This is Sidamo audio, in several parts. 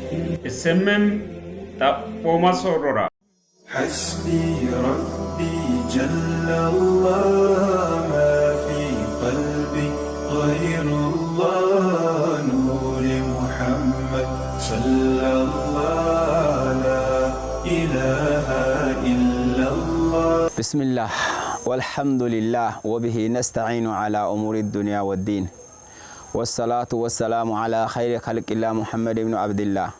SMM xaphooma soorrora. Hasbi Rabbi Jallallah ma fi qalbi ghayrullah nuri Muhammad sallallah la ilaha illallah. Bismillah walhamdulillah wabihi nasta'iinu ala umuri dunya waddiin wassalaatu wassalaamu ala khayri khalqillah Muhammad ibnu Abdillah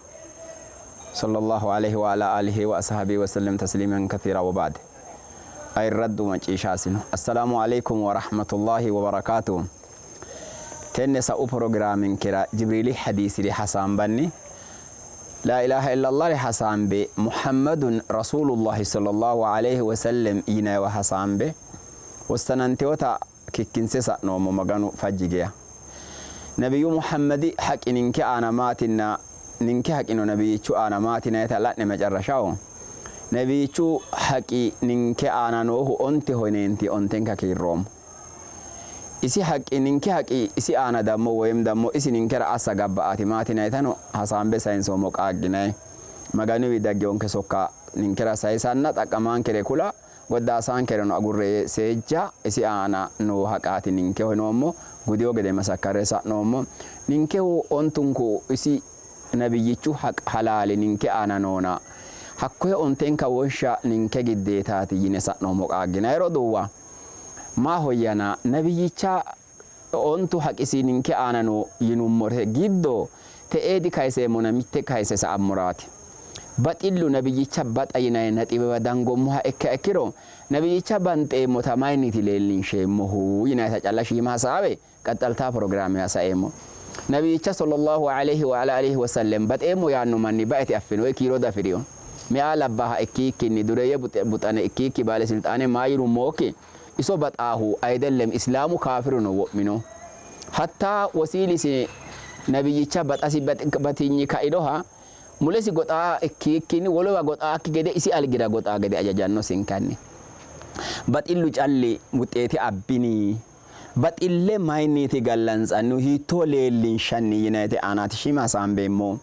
sallallahu alayhi wa ala alihi wa ashabihi wa sallam tasliiman kathiira wa ba'd. Ayirraddu macciishshaasino assalaamu alaykum wa rahmatullahi wa barakaatuh. Tenne sa'u pirogiraamenkera Jibriili hadiisire hasaambanni Laa ilaaha illallare hasaambe Muhammadun rasuulullahi sallallahu alayhi wa sallam yinayiwa hasaambe wossanantinota kikkinse sa'noommo Maganu fajji geya. Nabiyyu Muhammadi haqi ninke aana maatinna ninke haqino nabiyyichu aana maati yinayita la'ne macarrashaho nabiyyichu haqi ninke aana noohu onteho yineenti ontenka kiirroommo. Isi haqi ninke haqi isi aana dammo woyim dammo isi ninkera assa gabba'aati maati yinayitano hasaambe sayinsoommo qaagginayi. Maganuwi daggewonke sokka ninkera sayisanna xaqqamaankere kula Goddaasaankерeno agurre yee seejja isi aana noo haqaati ninkeho yinoommo. Gudiwo gede masakkarre sa'noommo. Ninkehu ontunku isi nabiyyichu haq halaali ninke aana noona hakkoye ontenka wonsha ninke giddeetaati yine sa'noommo qaagginanni roduuwa? Maahoyyana nabiyyicha ontu haqisi ninke aana no yinummore giddo te'ee dikayiseemmona mitte kayise sa''ammoraati. Baxillu nabiyyicha baxa yinanni naxiwewa dangommoha ikkiha ikkiro nabiyyicha banxeemmota mayinniiti leellinsheemmohu yinannita calla shiima hasaawe qaxxaltaa pirogiraame hasaeemmo. Nabiyyicha sallallahu aleyhi wa ala alihi wa sallem baxeemmo yaanno manni baete affino woy kiiro dafi'rino. Meyaa labbaaha ikkiikkinni, dureeyye buxane ikkiikki, baalesilxaane maa yinummokki, Iso baxaahu ayidellem islaamu kaafiruno wo'mino. Hatta wosiilisi nabiyyicha baxasi batinyi kainoha mulesi goxaa ikkiikkinni wolewa goxaakki gede isi algira goxaa gede ajajannosinkanni. Baxillu calli wuxeete abbini? Baxille mayinniiti gallantsannihu? Hiittoo leellinshanni? Yinayite aanaati shiima hasaambeemmo.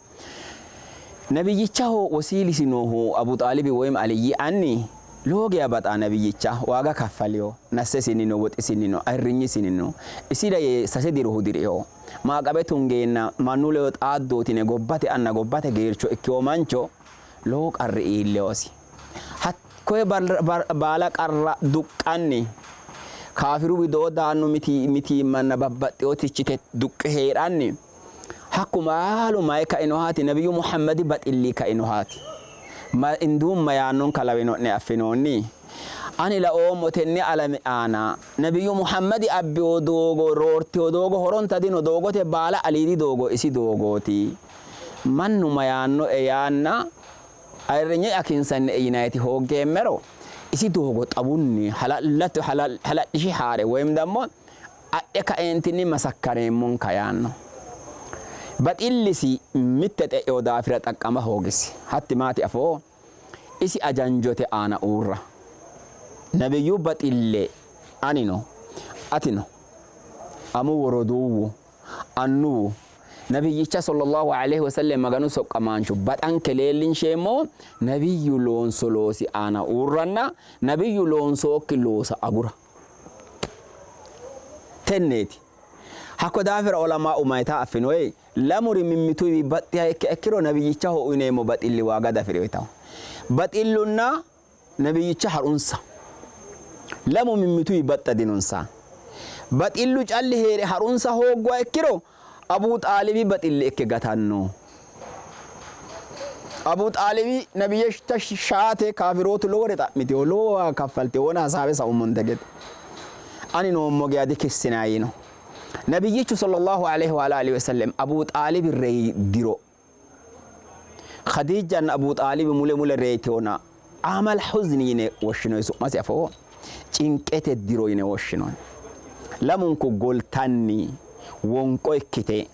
Nabiyyichaho wosiilisi noohu Abu Xaalibi woyim Aliyyi anni lowo geya baxaa nabiyyicha waaga kaffalino. Nassesinnino, woxisinnino, ayirrinyisinnino isira yee sase diro hudi'rino. Maaqabe tungeenna mannu ledo xaaddooti yine gobbate anna gobbate geercho ikkino mancho lowo qarri iillinosi. Hakkoye baala qarra duqqanni kaafiru widoo daanno mitiimmanna babbaxxino tichite duqqe hee'ranni Hakku baalu mayi kainohaati? Nabiyyu Muhammadi baxilli kainohaati. Ma induumma yaannonka lawino'ne affinoonni? Ani laoommo tenne alame aana Nabiyyu Muhammadi abbino doogo roortino doogo horonta dino, doogote baala aliidi doogo isi doogooti. Mannu mayaannoe yaanna ayirrinye'ya kinsannie yinanniti hooggeemmero isi doogo xawunni hala'lishe haa're woyim dammo adhe kaeentinni masakkareemmonka yaanno. Baxillisi mitte xe'ewo daafira xaqqama hoogisi. Hatti maati afoo? Isi ajanjote aana uurra. Nabiyyu baxille anino, atino, amuwu roduuwu, annuwu, Nabiyyicha sallallahu aleyhi wa sallam Maganu soqqamaancho baxanke leellinsheemmo Nabiyyu loonso loosi aana uurranna Nabiyyu loonsookki loosa agura. Tenneeti. Hakko daafira ulamaa'u mayita affinoe? Lamuri mimmituwiinni baxxiha ikkiha ikkiro nabiyyichaho uyineemmo baxilli waaga diafi'rino yitanno. Baxillunna nabiyyicha ha'runsa lamu mimmituwi baxxa dinonsa. Baxillu calli hee're ha'runsa hoogguha ikkiro Abu Xaalibi baxilli ikke gatanno. Abu Xaalibi nabiyyicha shaate kaafirootu lowore xa'mitino, lowo waaga kaffaltino, wona hasaawe saummonte gede ani noommo geya dikissinanni yiino. Nabiyyichu sallallahu alaihi wa alihi wasallam Abu Xaalibi reyi diro Khadiijanna Abu Xaalibi mule mule reyitinona Aamal Huzni yine woshshinoyi su'masi afoo? Cinqete diro yine woshshinoyi. Lamunku goltanni wonqo ikkite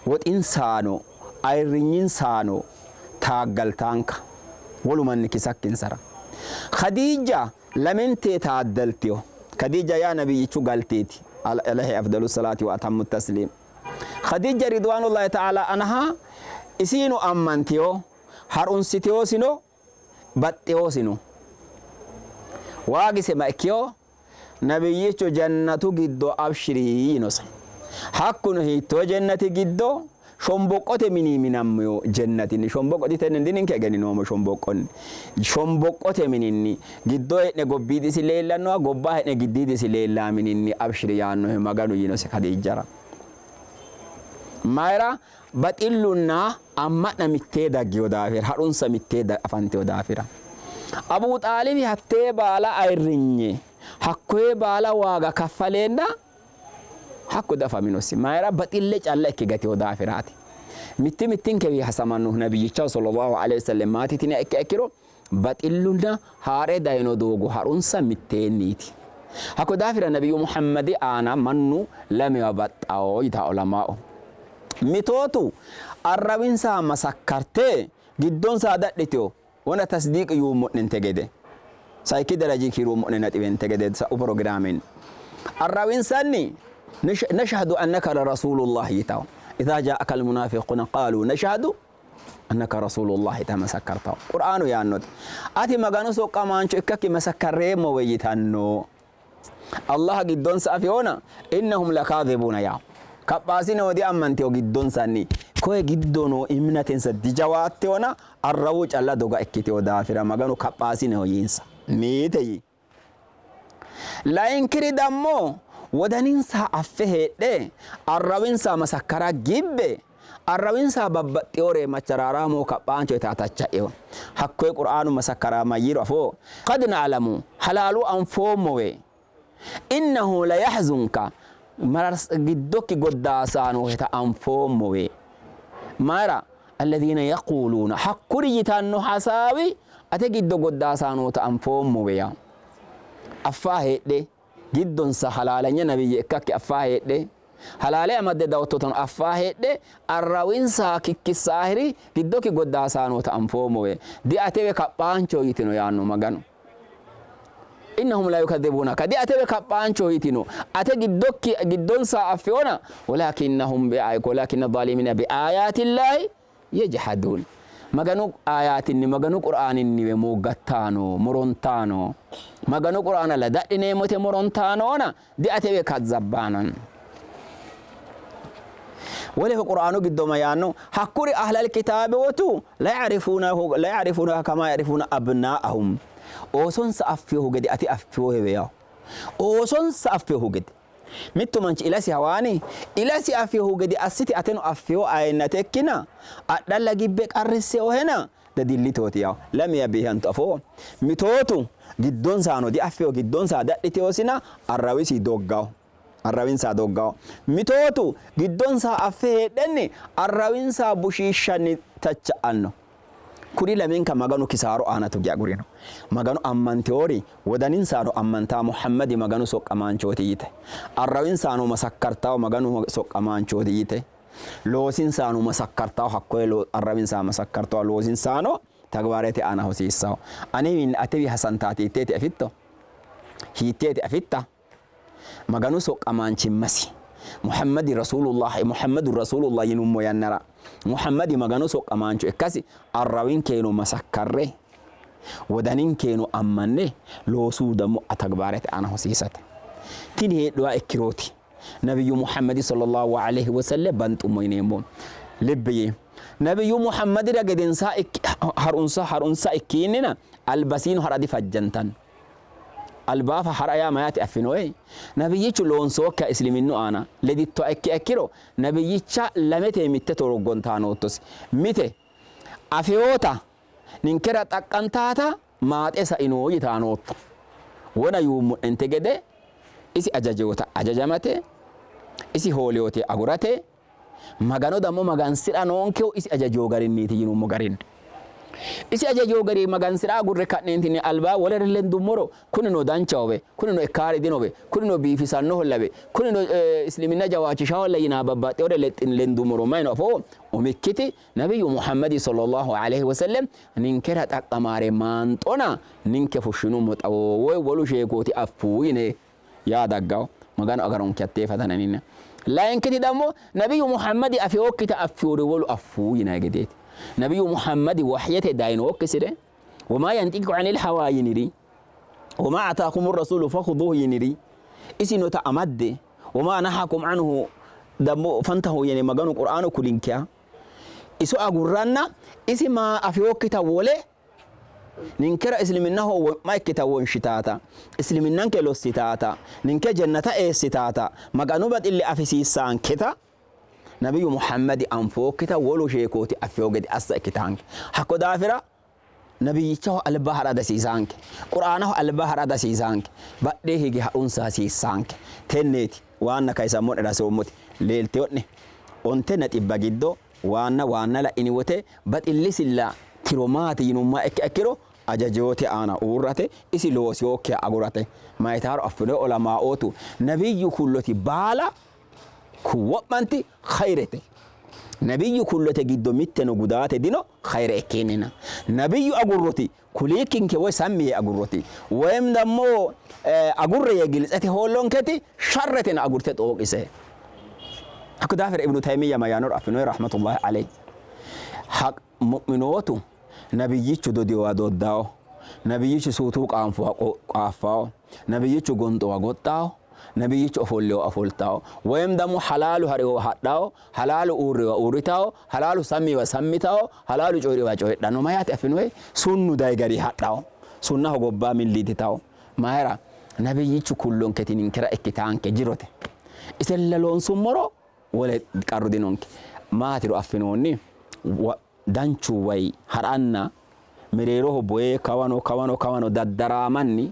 woxinsaano ayirrinyinsaano taaggaltaanka wolu manni kisakkinsara. Khadiija lamente taaddaltino. Khadiija yaa nabiyyichu galteeti alayhi afdalu salaati wa atammu tasliim. Khadiija ridwaanullahi ta'ala anha Isino ammanteyo, harunsiteyosino, baxxeyosino. Waagise ma ikkiyo? Nabiyyichu jannatu giddo abshiri yiinose. Hakkuno hiittoo jannati giddo? Shomboqqote mini minammiyo jannatinni. Shomboqqo ditenne dininke egeninoommo shomboqqonni. Shomboqqote mininni giddo hee'ne gobbiidisi leellannoha gobba hee'ne giddiidisi leellaa mininni abshiri yaannohe Maganu yiinose Khadiijara. Mayira? Baxillunna amma'na mittee daggino daafira, ha'runsa mittee afantino daafira. Abu Xaalibi hattee baala ayirrinye, hakkoye baala waaga kaffaleenna hakko diafaminosi. Mayira? Baxille calla ikke gatino daafiraati. Mitti mittinkewi hasamannohu nabiyyichaho sallallahu alaihi wasallam maati tiniha ikkiha ikkiro baxillunna haa're dayino doogo ha'runsa mitteenniiti. Hakko daafira nabiyyu Muhammadi aana mannu lamewa baxxawo yitaa ulama'u. Mitootu arrawinsa masakkarte giddonsa dadhitino wona tasdiiq yuummo'nente gede sayikki daraji kiiruummo'ne naxiwente gede sa'u pirogiraamenni arrawinsanni nashhadu annaka la rasuulullah yitawo. Idhaa jaa'aka almunaafiquuna qaaluu nashhadu annaka rasuulullah yita masakkartawo. Qur'aanu yaannote. Ati Maganu soqqamaancho ikkakki masakkarreemmowe yitanno. Allah giddonsa afihona innahum lakaadhibuuna yaa. Kaphaasineho diammanteho giddonsanni. Koye giddo noo imnatensa dijawaattehona arrawu calla doga ikkiteho daafira Maganu kaphaasineho yiinsa. Miite yii. Layinkiri dammo wodaninsa affe heedhe arrawinsa masakkara gibbe arrawinsa babbaxxiyore macharaaraamoo kaphaancho yite atacha'eho. Hakkoye Qur'aanu masakkara mayyiiro afoo? Qad na'lamu halaalu anfoommowe innahu la yahzunka giddokki goddaasaanoheta anfoommowe. Mayira? Alladhiina yaquluuna hakkuri yitanno hasaawi ate giddo goddaasaanoota anfoommowe yaa. Affaa heedhe giddonsa halaalanya nabiyye ikkakki affaa heedhe halaale amadde dawottotono affaa heedhe arrawinsa kikkissaahiri giddokki goddaasaanoota anfoommowe. Diatewe kaphaancho yitino yaanno Maganu. Innahum la yukadhibunaka diatewe kaphaancho yitino ate giddokki giddonsa affeona walakinnahum walakinna zalimina bi ayatillahi yajhadun. Maganu ayatinni Maganu Qur'aaninniwe mooggattaano morontaano Maganu Qur'aana la dadhineemmote morontaanoona diatewe kazzabbaano. Woleho Qur'aanu giddo ma yaanno? Hakkuri ahlal kitaabe wotu la ya'rifunahu la ya'rifunaha kama ya'rifuna abnaa'ahum. Oosonsa affinohu gede ati affinohewe yawo. Oosonsa affinohu gede. Mittu manchi ilasi hawaani ilasi affinohu gede assite ateno affino ayinnatekkina adhalla gibbe qarrisseohena dadillitooti yawo. Lamiya beehantu afoo. Mitootu giddonsaano diaffino giddonsa dadhiteosina arrawisi doggawo. Arrawinsa doggawo. Mitootu giddonsa affe heedhenni arrawinsa bushiishshanni tacha'anno. Kuri lamenka Maganu kisaaro aana tuge agurino. Maganu ammanteori wodaninsano ammantaa Muhammadi Maganu soqqamaanchooti yite. Arrawinsano masakkartawo Maganu soqqamaanchooti yite. Loosinsano masakkartawo hakkoye arrawinsa masakkartawo loosinsano tagbaarete aana hosiissawo. Anewiinni atewi hasantaati hiitteeti afitto? Hiitteeti afitta? Maganu soqqamaanchimmasi Muhammadi Rasuulullah Muhammadu Rasuulullah yinummo yannara Muhammadi Maganu soqqamaancho ikkasi arrawinkeeno masakkarre wodaninkeeno ammanne loosu dammo tagbaarete aana hosiisate. Tini heedhuwa ikkirooti Nabiyyu Muhammadi sallallahu alaihi wasallam banxummo yineemmo. Libbi yee Nabiyyu Muhammadira gedensaa harunsa harunsa ikkinnina albasiino ha'ra difajjantanno. Albaafa ha'ra yaa mayaati affinoe? Nabiyyichu loonsookkiha isliminnu aana ledittoha ikkiha ikkiro nabiyyicha lamete mitte toroggontaa noottosi. Mite afeyoota ninkera xaqqantaata maaxe saino yitaa nootto. Wona yuummo'nente gede isi ajajeyoota ajajamate, isi hooleyoote agurate, Magano dammo magansi'ra noonkehu isi ajajeyo garinniiti yinummo garinni. Isi ajajeyo gari magansi'ra agurre ka'neentinni alba wolere lendummoro kunino danchahowe, kunino ikkaari dinowe, kunino biifisannohollawe, kunino isliminna jawaachishaholla yinaa babbaxxewore lendummoro mayino afoo? Umikkiti Nabiyyu Muhammadi sallallahu alaihi wasallam ninkera xaqqamaare maanxona ninke fushshinummo xawo woy wolu sheekooti affu yine yaa daggawo. Maganu agaronke hattee fatananinna. Layinkiti dammo Nabiyyu Muhammadi afinokkita affinori wolu affu yinanni gedeeti. Nabiyyu Muhammadi wahyete dayinokkisire womaa yanxiqu anil hawaa yiniri womaa ataakumu rasuulu fakhuduuhu yiniri isinota amadde womaa nahakum anhu dammo fantahu yine Maganu Qur'aanu kulinkeha iso agurranna isi maa afinokkita wole ninkera isliminnaho wo'ma ikkita wonshitaata, isliminnanke lossitaata, ninke jannata eessitaata, Maganu baxille afisiissaanketa Nabiyyu Muhammadi anfookkita wolu sheekooti affewo gede assa ikkitaanke. Hakko daafira Nabiyyichaho alba ha'ra dihasiisaanke, Qur'aanaho alba ha'ra dihasiisaanke, badhee hige ha'runsa hasiissaanke. Tenneeti waanna kayisammo'nera hasi'roommoti. Leeltino'ne onte naxibba giddo Waanna waanna la'ini wote baxillisilla tiro maati yinummoha ikkiha ikkiro, ajajote aana uurrate, isi loosinokkiha agurate. Mayitaaro affino olamaa'ootu nabiyyu kulloti baala ku wo'manti khayrete. Nabiyyu kullote giddo mitteno gudaate dino khayre ikkinnina. Nabiyyu agurroti kuliikkinke woy sammi yee agurroti woyim dammo agurre yee giltsete hoollonketi sharretena agurte xooqise. Hakko daafira Ibnu Taymiya mayyaanoro affinoyi rahmatullahi alayhi. Haq mu'minootu nabiyyichu dodiwa doddawo, nabiyyichu suutuu qaanfuwa qaaffawo, nabiyyichu gonxowa goxxawo, nabiyyichu ofolliwa ofoltawo, woyim dammo halaalu hariwa hadhawo, halaalu uurriwa uurritawo, halaalu sammiwa sammitawo, halaalu coyi'riwa coyidhanno. Mayaate affinoyi? Sunnu dayi gari hadhawo, sunnaho gobbaa milli yititawo. Mayira? Nabiyyichu kullonketi ninkera ikkitaanke jirote. Isella loonsummoro wole qarru dinonke. Maatiro affinoonni? Danchu wayi ha'ranna mereeroho boye kawano kawano kawano daddaraamanni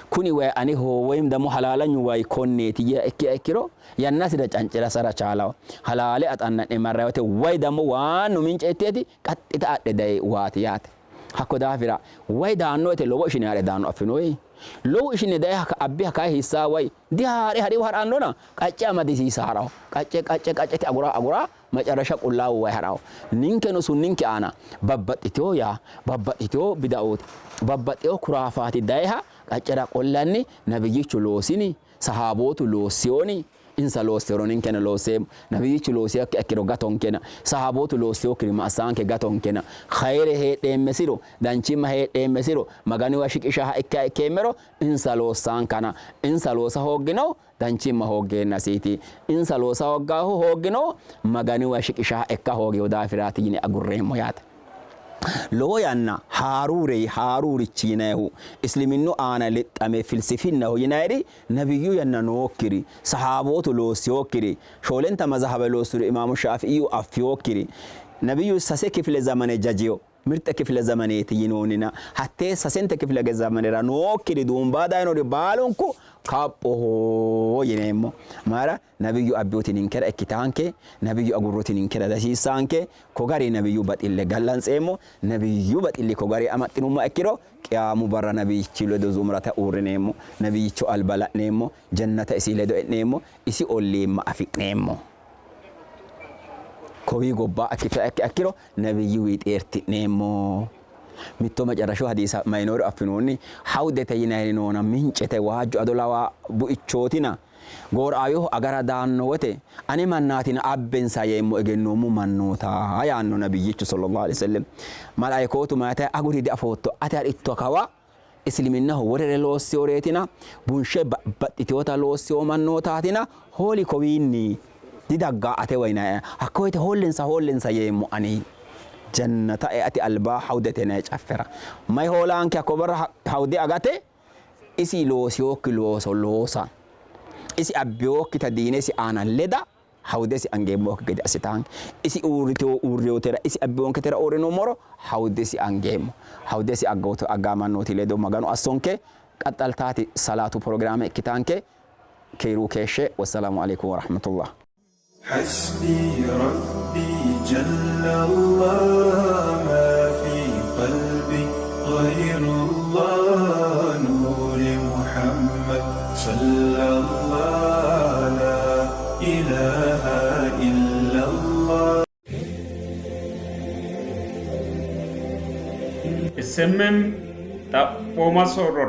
kuni wayi aneho woyim damo halaalanyu wayi konneeti yiiha ikkiha ikkiro yannasira cancirasara chaalawo. Halaale axanna'ne marrayi wote wayi damo waannu minceetteeti qaxxita adhe dayi waati yaate. Hakko daafira wayi daanno wote lowo ishine haa're daanno affinoyi. Lowo ishine daye abbiha kayi hiissaa wayi dihaa're hariwa ha'rannona qacce amadisiisa ha'rawo. Qacce qacce qaccete agura agura macarasha qullaawu wayi ha'rawo. Ninkeno sunninke aana babbaxxitino yaa, babbaxxitino bidaooti, babbaxxino kuraafaati dayeha qaccera qollanni nabiyyichu loosini, sahaabootu loossiyoni, insa loossero ninkeno loosseemmo, nabiyyichu loosiyakki ikkiro gatonkena, sahaabootu loossiyokkiri ma assaanke gatonkena, khayre heedheemmesiro, danchimma heedheemmesiro, Maganuwa shiqishaha ikkiha ikkeemmero insa loossaankana, insa loosa hooggino Danchimma hooggeennasiiti. Insa loosa hooggahu hooggino Maganiwa shiqishaha ikka hoogino daafiraati yine agurreemmo yaate. Lowo yanna haaruure haaruurichi yinayihu isliminnu aana lexxame filsifinnaho yinayiri nabiyyu yanna nookkiri, sahaabootu loossinokkiri, shoolenta mazahabe loossuri imaamu shaafiiyu affinokkiri, nabiyyu sase kifile zamane jajino mirxe kifile zamaneeti yinoonnina hattee sasente kifile zamanera nookkiri duumbaa dayinori baalunku kaphoho yineemmo. Mayira? Nabiyyu abbiyoti ninkera ikkitaanke, nabiyyu agurroti ninkera dihasiissaanke. Ko gari nabiyyu baxille gallanseemmo. Nabiyyu baxilli ko gari amaxxinummoha ikkiro qiyaamu barra nabiyyichi ledo zumrata uurrineemmo, nabiyyicho alba la'neemmo, jannata isi ledo e'neemmo, isi olliimma afi'neemmo. Kowii gobba ikkituha ikkiha ikkiro nabiyyuwii xeerti'neemmo. Mitto macarashu hadiisa mayinooro affinoonni? Hawdete yinayiri noona mincete waajjo ado lawa buichootina goo'raayoho agara daanno wote ane mannaatina abbensa yeemmo egennoommo mannoota yaanno nabiyyichu sallallahu alaihi wasallam. Malaikootu mayitayi aguri diafootto ate ha'ritto kawa Isliminnaho wolere loossinoreetina, bunshe babbaxxitinota loossino mannootaatina, hooli kowiinni didaggaa atewa yinannie. Hakko woyite hoollensa hoollensa yeemmo ani. Jannata eate albaa hawdete yinanni caffera. Mayi hoolaanke hakko barra hawde agate? Isi loosinokki looso loosa, isi abbinokkita diinesi aana leda, hawdesi angeemmokki gede assitaanke. Isi uurritino uurrinotera isi abbinonketera uurrinummoro hawdesi angeemmo. Hawdesi aggooto aggaamannooti ledo Maganu assonke. Qaxxaltaati salaatu pirogiraame ikkitaanke. Keeru keeshshe. Wassalaamu aleykum warahmatullah. Hasbi Rabbi Jallallah ma fi qalbi ghayrullah Nuri Muhammad Sallallah la ilaha illallah. SMM Xaphooma soorrora.